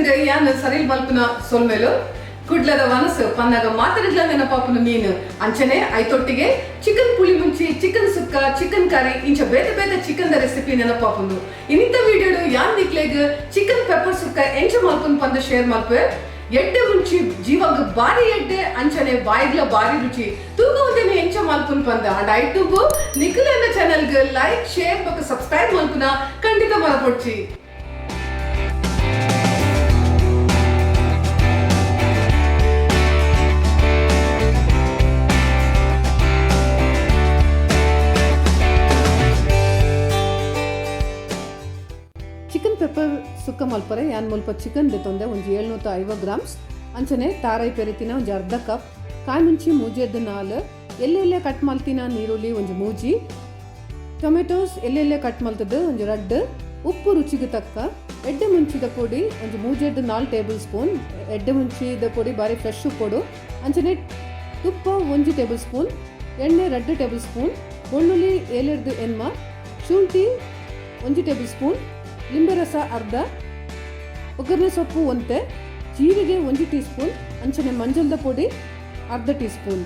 Creation ಯಾನ್ ಸರಿಲ್ ಮಲ್ಪುನ ಸೊಲ್ಮೆಲು. ಕುಡ್ಲದ ವನಸ್ ಪನ್ನಗ ಮಾತೆರೆಗ್ಲ ನೆನಪಾಪುನ ಮೀನ್. ಅಂಚನೆ ಐತೊಟ್ಟಿಗೆ ಚಿಕನ್ ಪುಳಿ ಮುಂಚಿ, ಚಿಕನ್ ಸುಕ್ಕ, ಚಿಕನ್ ಕರಿ ಇಂಚ ಬೇತೆ ಬೇತೆ ಚಿಕನ್ the recipe ನೆನಪಾಪುಂಡು. ಇನ್ನಿತ ವಿಡಿಯೋಡು ಯಾನ್ ನಿಕ್ಲೆಗ್ ಚಿಕನ್ ಪೆಪ್ಪರ್ ಸುಕ್ಕ ಎಂಚ ಮಲ್ಪುನ್ ಪಂದ್ ಶೇರ್ ಮಲ್ಪುವೆ. ಎಡ್ಡೆ ಮುಂಚಿ ಜೀವಗ್ ಬಾರಿ ಎಡ್ಡೆ, ಅಂಚನೆ ಬಾಯಿಗ್ಲ ಬಾರಿ ರುಚಿ. ತೂಕ ಉಂದೆನ್ ಎಂಚ ಮಲ್ಪುನ್ ಪಂದ್. ಅಂಡ ಐಟುಂಬು ನಿಕ್ಲೆನ ಚಾನೆಲ್ಗ್ ಲೈಕ್, ಶೇರ್ ಬೊಕ್ಕ ಸಬ್ಸ್ಕ್ರೈಬ್ ಮಲ್ಪುನ ಖಂಡಿತ ಮರಪೊಡ್ಚಿ. ಚಿಕನ್ ಪೆಪ್ಪರ್ ಸುಕ್ಕ ಮಲ್ಪರೆ ಯಾನ್ ಮುಲ್ಪ ಚಿಕನ್ ದೆತೊಂದೆ ಒಂಜಿ 750 ಗ್ರಾಮ್ಸ್. ಅಂಚನೆ ತಾರಾಯಿ ಪೆರೆತಿನ ಒಂಜಿ ಅರ್ಧ ಕಪ್, ಕಾಯಿ ಮುಂಚಿ ಮೂಜೆರ್ದ್ ನಾಲ್, ಎಲ್ಯ ಎಲ್ಯ ಕಟ್ ಮಲ್ತಿನ ನೀರುಳ್ಳಿ ಒಂಜಿ ಮೂಜಿ, ಟೊಮೆಟೊಸ್ ಎಲ್ಯ ಎಲ್ಯ ಕಟ್ ಮಲ್ತ್ದ್ ಒಂಜಿ ರಡ್ಡ್, ಉಪ್ಪು ರುಚಿಗ್ ತಕ್ಕ, ಎಡ್ಡೆ ಮುಂಚಿದ ಪೊಡಿ ಒಂಜಿ ಮೂಜೆರ್ದ್ ನಾಲ್ ಟೇಬಲ್ ಸ್ಪೂನ್. ಎಡ್ಡೆ ಮುಂಚಿದ ಪೊಡಿ ಬಾರಿ ಫ್ರೆಶ್ ಉಪ್ಪೊಡು. ಅಂಚನೆ ತುಪ್ಪ ಒಂಜಿ ಟೇಬಲ್ ಸ್ಪೂನ್, ಎಣ್ಣೆ ರಡ್ಡ್ ಟೇಬಲ್ ಸ್ಪೂನ್, ಬೆಳ್ಳುಳ್ಳಿ ಏಲೆರ್ದ್ ಎನ್ಮ, ಶುಂಠಿ ಒಂಜಿ ಟೇಬಲ್ ಸ್ಪೂನ್, ಲಿಂಬೆ ರಸ ಅರ್ಧ, ಒಗ್ಗರಣೆ ಸೊಪ್ಪು ಒಂತೆ, ಜೀರಿಗೆ ಒಂಜಿ ಟೀ ಸ್ಪೂನ್, ಅಂಚನೆ ಮಂಜಲ್ದ ಪೊಡಿ ಅರ್ಧ ಟೀ ಸ್ಪೂನ್.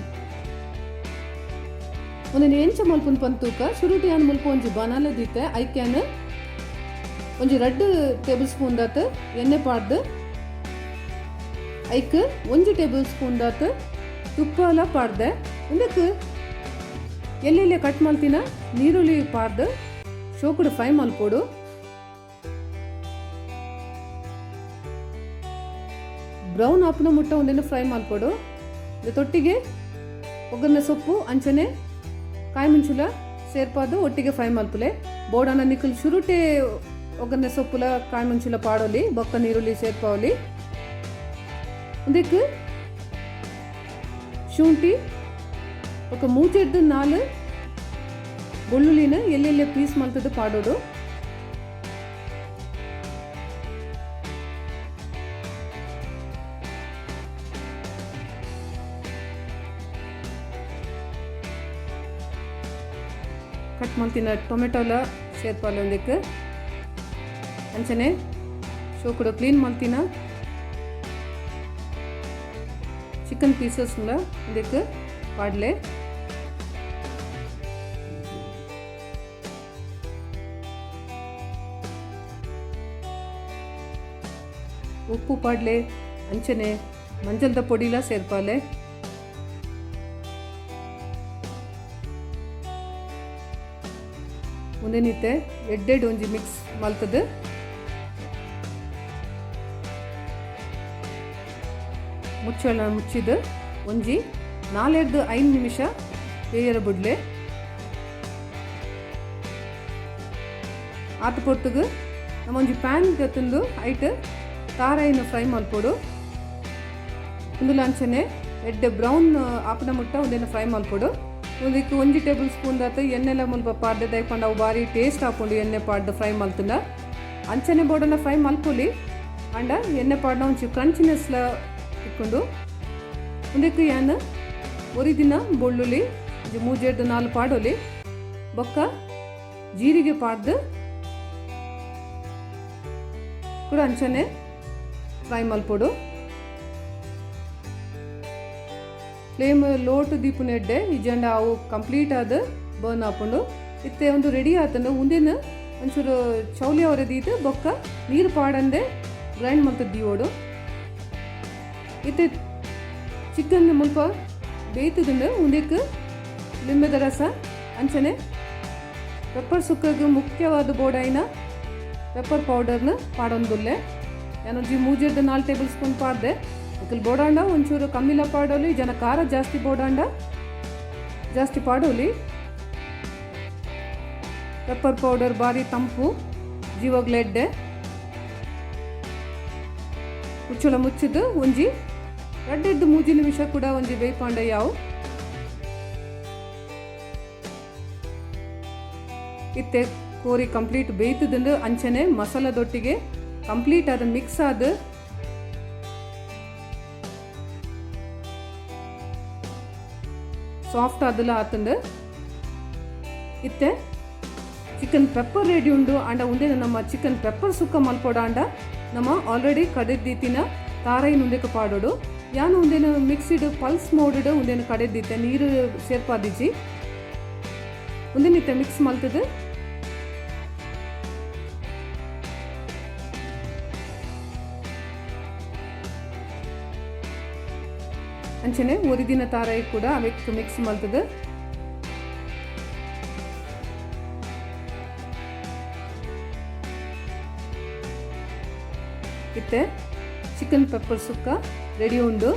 ಒಂದೆನ್ ಎಂಚ ಮಲ್ಪುನ್ ಪಂದ್ ತೂಕ. ಶುರುಟಿ ಯಾನ್ ಮುಲ್ಪ ಒಂಜಿ ಬನಾಲೆ ದೀತೆ. ಐಕ್ ಯಾನ್ ಒಂಜಿ ರಡ್ಡ್ ಟೇಬಲ್ ಸ್ಪೂನ್ ದಾತ್ ಎಣ್ಣೆ ಪಾಡ್ದ್, ಐಕ್ ಒಂಜಿ ಟೇಬಲ್ ಸ್ಪೂನ್ ದಾತ್ ತುಪ್ಪಲ ಪಾಡ್ದೆ. ಉಂದೆಕ್ ಎಲ್ಯ ಕಟ್ ಮಲ್ತಿನ ನೀರುಳ್ಳಿ ಪಾಡ್ದ್ ಶೋಕುಡು ಫ್ರೈ ಮಲ್ಪೊಡು. ಬ್ರೌನ್ ಆಪುನ ಮುಟ್ಟ ಉಂದೆನ್ ಫ್ರೈ ಮಲ್ಪೊಡು. ತೊಟ್ಟಿಗೆ ಒಗ್ಗರಣೆ ಸೊಪ್ಪು ಅಂಚನೆ ಕಾಯಿ ಮುಂಚುಲ ಸೇರ್ಪಾದ್ ಒಟ್ಟಿಗೆ ಫ್ರೈ ಮಲ್ಪುಲೆ. ಬೋಡಾಂಡ ನಿಕುಲು ಶುರುಟೆ ಒಗ್ಗರಣೆ ಸೊಪ್ಪುಲ ಕಾಯಿ ಮುಂಚುಲ ಪಾಡೊಲಿ, ಬೊಕ್ಕ ನೀರುಳ್ಳಿ ಸೇರ್ಪಾವೊಲಿ. ಉಂದೆಕ್ ಶುಂಠಿ ಬೊಕ್ಕ ಮೂಜೆರ್ದ್ ನಾಲ್ ಬೊಳ್ಳುಳ್ಳಿನ ಎಲ್ಯ ಪೀಸ್ ಮಲ್ತುದು ಪಾಡೊಡು. ಕಟ್ ಮಲ್ತಿನ ಟೊಮೆಟೊಲ ಸೇರ್ಪಾಲೆ ಉಂದೆಕ್. ಅಂಚನೆ ಶೋಕುಡು ಕ್ಲೀನ್ ಮಲ್ತಿನ ಚಿಕನ್ ಪೀಸಸ್ಲ ಉಂದೆಕ್ ಪಾಡ್ಲೆ. ಉಪ್ಪು ಪಾಡ್ಲೆ, ಅಂಚನೆ ಮಂಜಲ್ದ ಪೊಡಿಲ ಸೇರ್ಪಾಲೆ. ಉಂದೆನ್ ಇತ್ತೆ ಎಡ್ಡೆಡ್ ಒಂಜಿ ಮಿಕ್ಸ್ ಮಲ್ತ್ದ್ ಮುಚ್ಚಳ ಮುಚ್ಚಿದ್ ಒಂಜಿ ನಾಲೆರ್ದ್ ಐನ್ ನಿಮಿಷ ಬೇಯರ ಬುಡ್ಲೆ. ಆತ್ ಪೊರ್ತುಗು ನಮ ಒಂಜಿ ಪ್ಯಾನ್ ದೆತ್ತೊಂದು ಐಟ್ ತಾರಾಯಿನ್ ಫ್ರೈ ಮಲ್ಪೊಡು. ಉಂದುಲ ಅಂಚನೆ ಎಡ್ಡೆ ಬ್ರೌನ್ ಆಪುನ ಮುಟ್ಟ ಉಂದೆನ್ ಫ್ರೈ ಮಲ್ಪೊಡು. ಉಂದೆಕ್ ಒಂಜಿ ಟೇಬಲ್ ಸ್ಪೂನ್ ದಾತ್ ಎಣ್ಣೆಲ ಮುಲ್ಪ ಪಾಡ್ದೆ, ದಾಯೆ ಪಂಡ ಅವು ಬಾರಿ ಟೇಸ್ಟ್ ಆಪುಂಡು ಎಣ್ಣೆ ಪಾಡ್ದ್ ಫ್ರೈ ಮಲ್ತ್ಂಡ. ಅಂಚನೆ ಬೋಡಂಡ ಫ್ರೈ ಮಲ್ಪೊಲಿ, ಆಂಡ ಎಣ್ಣೆ ಪಾಡ್ಂಡ ಒಂಚೂರು ಕ್ರಂಚಿನೆಸ್ಲ ತಿಕ್ಕುಂಡು. ಉಂದೆಕ್ ಯಾನ್ ಒರಿದಿನ ಬೊಳ್ಳುಳ್ಳಿ ಒಂಜಿ ಮೂಜೆರ್ದ್ ನಾಲ್ ಪಾಡೊಲಿ. ಬೊಕ್ಕ ಜೀರಿಗೆ ಪಾಡ್ದ್ ಕೂಡ ಅಂಚನೆ ಫ್ರೈ ಮಲ್ಪೊಡು. ಫ್ಲೇಮ್ ಲೋಟ್ ದೀಪುನ ಎಡ್ಡೆ, ಇಜ್ಜಂಡ ಅವು ಕಂಪ್ಲೀಟ್ ಆದ್ ಬರ್ನ್ ಆಪುಂಡು. ಇತ್ತೆ ಉಂದು ರೆಡಿ ಆತುಂಡು. ಉಂದೆನ್ ಒಂಚೂರು ಚೌಲಿ ಅವರೆ ದೀದ್ ಬೊಕ್ಕ ನೀರ್ ಪಾಡಂದೆ ಗ್ರೈಂಡ್ ಮಲ್ತ್ ದೀವೊಡು. ಇತ್ತೆ ಚಿಕನ್ ಮುಲ್ಪ ಬೇಯ್ತುದುಂಡು. ಉಂದೆಕ್ ಲಿಂಬೆದ ರಸ ಅಂಚನೆ ಪೆಪ್ಪರ್ ಸುಕ್ಕಗ್ ಮುಖ್ಯವಾದ್ ಬೋಡಾಯಿನ ಪೆಪ್ಪರ್ ಪೌಡರ್ನ್ ಪಾಡೊಂದುಲ್ಲೆ. ಯಾನ್ ಒಂಜಿ ಮೂಜೆರ್ದ್ ನಾಲ್ ಟೇಬಲ್ ಸ್ಪೂನ್ ಪಾಡ್ದೆ. ನಿಕುಲು ಬೋಡಾಂಡ ಒಂಚೂರು ಕಮ್ಮಿಲ ಪಾಡೊಲಿ, ಜನ ಖಾರ ಜಾಸ್ತಿ ಬೋಡಾಂಡ ಜಾಸ್ತಿ ಪಾಡೊಲಿ. ಪೆಪ್ಪರ್ ಪೌಡರ್ ಬಾರಿ ತಂಪು, ಜೀವಗ್ಲ ಎಡ್ಡೆ. ಮುಚ್ಚಳ ಮುಚ್ಚಿದ್ ಒಂಜಿ ರಡ್ಡೆರ್ದ್ ಮೂಜಿ ನಿಮಿಷ ಕೂಡ ಒಂಜಿ ಬೇಯ್ಪಾಂಡ ಯಾವು. ಇತ್ತೆ ಕೋರಿ ಕಂಪ್ಲೀಟ್ ಬೇಯ್ತುದುಂಡು. ಅಂಚನೆ ಮಸಾಲದೊಟ್ಟಿಗೆ ಕಂಪ್ಲೀಟ್ ಆದ್ ಮಿಕ್ಸ್ ಆದ್ ಸಾಫ್ಟ್ ಆದಲ ಆತುಂಡು. ಇತ್ತೆ ಚಿಕನ್ ಪೆಪ್ಪರ್ ರೆಡಿ ಉಂಡು. ಆಂಡ ಉಂದೆನ ನಮ್ಮ ಚಿಕನ್ ಪೆಪ್ಪರ್ ಸುಕ್ಕ ಮಲ್ಪೊಡಾಂಡ ನಮ್ಮ ಆಲ್ರೆಡಿ ಕಡೆದ್ದೀತಿನ ತಾರೈನ್ ಉಂದೆಕ್ ಪಾಡೊಡು. ಯಾನ್ ಉಂದೆನ್ ಮಿಕ್ಸಿಡ್ ಪಲ್ಸ್ ಮೋಡ್ ಉಂದೆನ್ ಕಡೆದ್ದೀತೆ, ನೀರು ಸೇರ್ಪಾದಿಜಿ. ಉಂದೆನ್ ಇತ್ತೆ ಮಿಕ್ಸ್ ಮಲ್ತುದು ಅಂಚನೆ ಒರಿದಿನ ತಾರೈ ಕೂಡ ಅವೆಕ್ ಮಿಕ್ಸ್ ಮಲ್ತುದು ಇತ್ತೆ ಚಿಕನ್ ಪೆಪ್ಪರ್ ಸುಕ್ಕ ರೆಡಿ ಉಂಡು.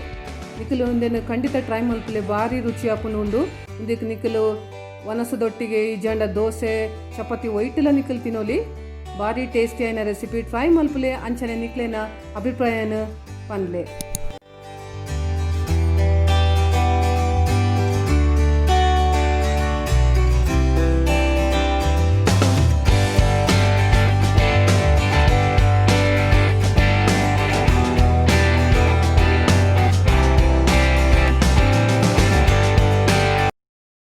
ನಿಕುಲು ಉಂದೆನ್ ಖಂಡಿತ ಟ್ರೈ ಮಲ್ಪುಲೆ, ಬಾರಿ ರುಚಿ ಆಪುಂಡು ಉಂಡು. ಉಂದೆಕ್ ನಿಕುಲು ವನಸದೊಟ್ಟಿಗೆ ಇಜ್ಜಾಂಡ ದೋಸೆ ಚಪಾತಿ ಒಯ್ಟುಲ ನಿಕುಲು ತಿನೊಲಿ. ಬಾರಿ ಟೇಸ್ಟಿ ಆಯಿನ ರೆಸಿಪಿ ಟ್ರೈ ಮಲ್ಪುಲೆ. ಅಂಚನೆ ನಿಕ್ಲೆನ ಅಭಿಪ್ರಾಯನ ಪನ್ಲೆ.